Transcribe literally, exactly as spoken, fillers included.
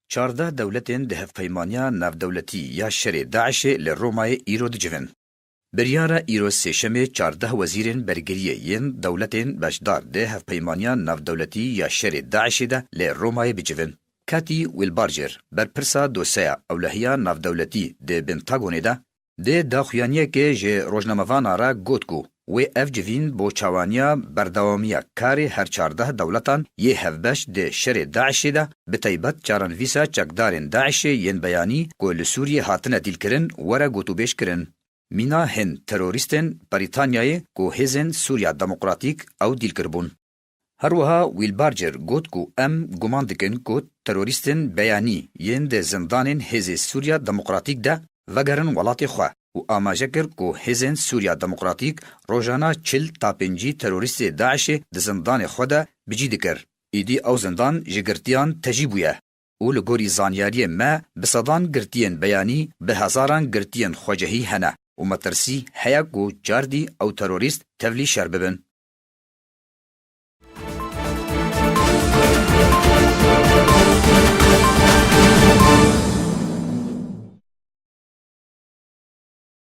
Çardeh dewletên di Hevpeymaniya Navdewletî ya Şerê DAIŞê li Romayê îro dicivin. Biryara îro Sêşemê çardeh wezîrên bergiriyê yên dewletên beşdar di Hevpeymaniya Navdewletî ya Şerê DAIŞê de li Romayê bicivin. Katy Wilbarger, berpirsa doseya ewlehiya navdewletî di Pentagonê de, di daxuyaniyekê ji rojnamevana re got ku wê ev civîn bo çawaniya berdewamiya karê her çardeh dewletan yê hevbeş di şerê DAIŞê de, bi taybet çarenivîsa çekdarên DAIŞê yên beyanî ku li Sûriyê hatine dîlkirin, were gotûbêj kirin. Mîna hin terorîstên Brîtanyayê ku Hêzên Sûriya Demokratîk ew dîl kiribûn. Her wiha Wilbarger got ku em guman dikin ku terorîstên beyanî yên di zindanên Hêzê Sûriya Demokratîk de vegerin welatê xwe û amaje kir ku Hêzên Sûriya Demokratîk rojana çil ta pêncî terorîstê DAIŞê di zindanê xwe de bi cî dikir. Îdî ew zindan ji girtiyan tejî bûye û li gorî zanyariyên me bi sedan girtiyên beyanî, bi hezaran girtiyên xwecihî hene û metirsî heye ku cardî ew terorîst tevlî şer bibin.